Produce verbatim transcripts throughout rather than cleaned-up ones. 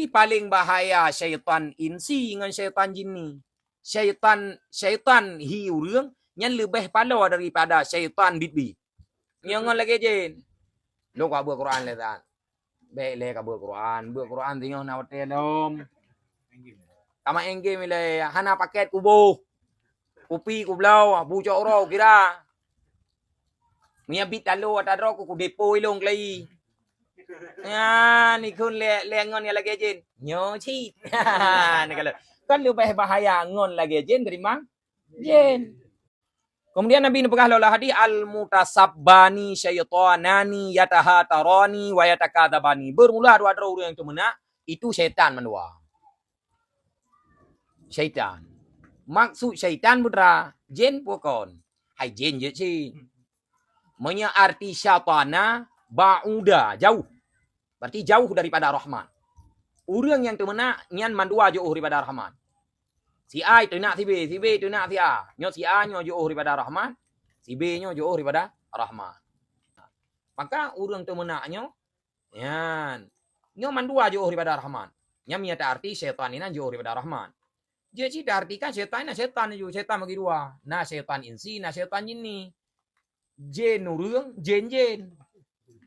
Paleng bahaya syaitan insi ngon syaitan jinni. Syaitan, syaitan hi ureuëng nyan leubeh paloe daripada syaitan biet-biet. Nyoe ngon lagée jén. Lôn ka beuet Quran lé tan. Bék lé ka beuet Quran, beuet Quran singoh na watée lom. Kama énggém ilée hana paket kuboh. Kupi kubloe, bucok uroe kira. Meunyo bit talo ata droe ku, kudepo ilong kelai. Nyan ikun lé, lé ngon nyang lagée jén. Nyoe cit. Ni kalau kan leubeh bahaya ngon lagée jén ketimbang jén. Kemudian Nabi neupeugah lom lam hadis, "Al-mutasabbani syaitanani yatahatarani wa yatakadzabani." Bermula dua droe ureuëng nyang teumeunak, itu syaitan mandua. Syaitan. Maksud syaitan putra, jén pukon. Hai jén je cit. Meunyo arti syatana, ba'uda, jauh. Berarti jauh daripada Rahman. Ureuëng nyang teumeunak nyan mandua jiôh daripada Rahman. Si A teunak si B, si B teunak si A. Nyoe si A nyoe jiôh daripada Rahman, si B nyoe jiôh daripada Rahman. Maka ureuëng teumeunak nyoe, nyan, nyoe mandua jiôh daripada Rahman. Nyan meunyo ta arti syaitan inan jiôh daripada Rahman. Jeuet cit ta artikan syaitan inan syaitan laju, syaitan bagi dua. Na syaitan insi, na syaitan jinni. Jén ureuëng, jén jén.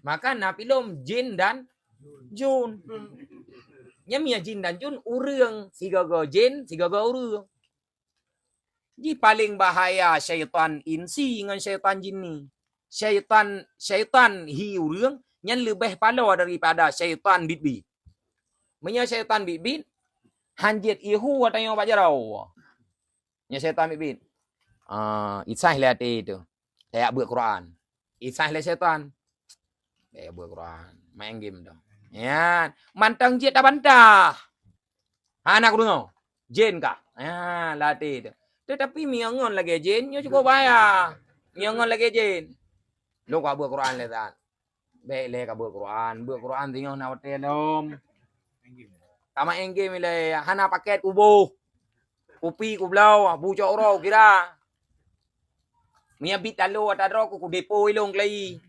Maka na pi lom jén dan jun. Nyan meunyo jén dan jun, ureuëng sigoe-goe jén, sigoe-goe ureuëng. Jih paleng bahaya syaitan insi ngon syaitan jinni. Syaitan, syaitan hi ureuëng nyan leubeh paloe daripada syaitan biet-biet. Meunyo syaitan biet-biet, hanjeuet ihu tanyoe bak jaroe. Nyoe syaitan biet-biet. Ah, isah lé até tu. Tajak beuet Quran. Isah lé syaitan. Eh, beuet Quran. Main game tu. Ya, mantong jeuet tabantah. Hana kudeungoe. Jén kah? Ya, lam até tu. Tetapi meunyo ngon lagée jén, nyoe cukup bahaya. Meunyo ngon lagée jén. Lôn ka beuet Quran lé tan. Bék lé ka beuet Quran, beuet Quran singoh na watée lom. Kama énggém ilée hana paket kuboh. Kupi kubloe, bucok uroe kira. Meunyo bit talo ata droe ku, kudepo ilong kelai.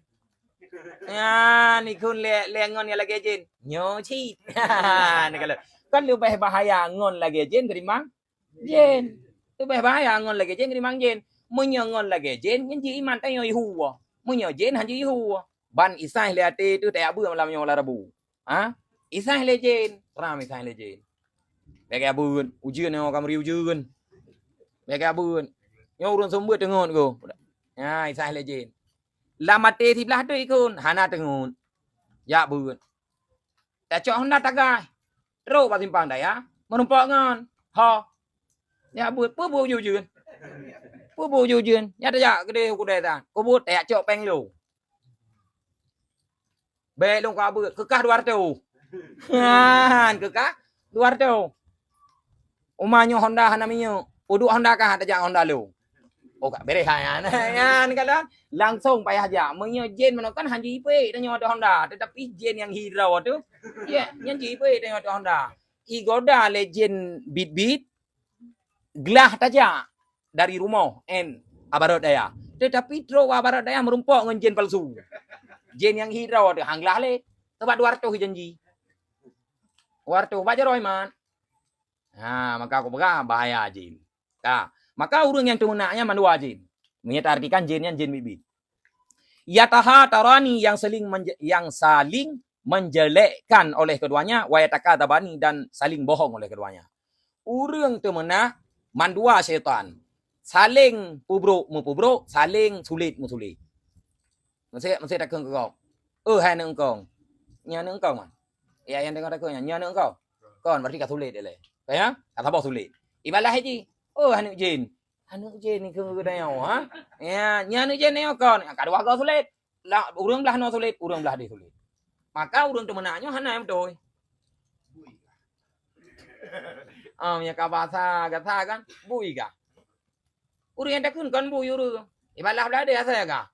Nyan ikun lé, lé ngon nyang lagée jén. Nyoe cit. Ni kalau kan leubeh bahaya ngon lagée jén ketimbang jén. Leubeh bahaya ngon lagée jén ketimbang jén. Meunyo ngon lagée jén, nyan jiiman tanyoe ihu. Meunyo jén han jiihu. Ban isah lé até tu tajak beuet malam nyoe malam Rabu. Ha? Isah lé jén, ram isah lé jén. Bék ka beuet, ujeuen nyoe ka meuri ujeuen. Bék ka beuet. Nyoe ureuëng seumeubeuet teungeut go. Ha, isah lé jén. Lam até siblah tu ikun, hana teungeut. Jak beuet. Tacok honda tagah. Trok bak simpang daya, meurumpok ngon ho. Nyak buet, peue buet ujeuen-ujeuen? Peue buet ujeuen-ujeuen? Nyak tajak keudeh u keudè tan. Kubuet tajak cok péng lôn. Bék lôn ka beuet, keukah dua reutôh. Han, keukah dua reutôh. Uma nyoe honda hana minyeuk. Uduk honda kah tajak honda lôn. Oh, ka beureh hai nyan. Nyan kadang langsong payah jak. Meunyoe jén meunoe kan han jipeuék tanyoe ateueh honda, tetapi jén nyang hi droe tu, ya, nyan jipeuék tanyoe ateueh honda. Igoda lé jén bit-bit, glah tajak dari rumoh en Abarot Daya. Tetapi trok Abarot Daya meurumpok ngon jén palsu. Jén nyang hi droe tu han glah lé. Sabab dua reutôh janji. Dua reutôh bak jaroe mat. Ha, maka aku peugah bahaya jén. Ka. Maka ureuëng nyang teumeunak nyan mandua jén. Meunyoe ta artikan jén nyan jén bit-bit. Yatahatarani yang saling menje-, yang saling menjelekkan oleh keduanya, wa yatakadzabani dan saling bohong oleh keduanya. Ureuëng teumeunak mandua syaitan. Saling pubrok meupeubrok, saling sulet meusulet. Meuseuk, meuseuk takheun keu gob. "Oh, hai aneuk eungkong." Nyan aneuk eungkong man. Ya, nyang deungoe takheun nyan, "Nyan aneuk eungkong." Kon, berarti ka sulet ilée. Ka ya? Ka saboh sulet. Ibalah haji. "Oh, aneuk jén." Aneuk jén ni keu geutanyoe, ha? Ya, nyan aneuk jén nyoe kon. Ka dua goe sulet. Lah, ureuëng blah noe sulet, ureuëng blah deh sulet. Maka ureuëng teumeunak nyoe hana nyang beutôi. Ah, meunyoe ka basa gata kan, bui kah? Ureuëng nyang takheun kon bui ureuëng. Ibalah blah deh asai kah?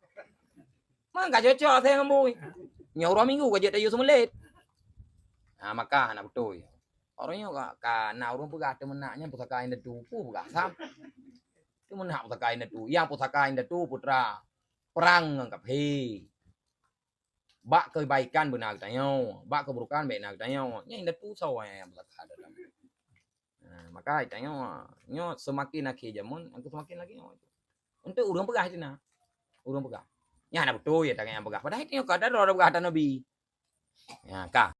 Man ka cocok asai ngon bui. Nyoe uroe minggu ka jeuet tayue seumeulét. Ha, maka hana beutôi. Ureuëng nyoe ka, ka na ureuëng peugah teumeunak nyan pusaka indatu, peue peugah sam. Teumeunak pusaka indatu, nyang pusaka indatu putra perang ngon kafé. Bak kebaikan beuna geutanyoe, bak keburukan bèk na geutanyoe. Nyan indatu soe nyang beureukat dalam. Nah, maka tanyoe, nyoe seumaken akhé jameun, aku seumaken lagèe nyoe. Untuk ureueng peugah itu na. Ureueng peugah. Nyan hana beutôi ya tanyoe nyang peugah. Padahai tanyoe ka ada ureueng peugah ata Nabi. Ya, ka.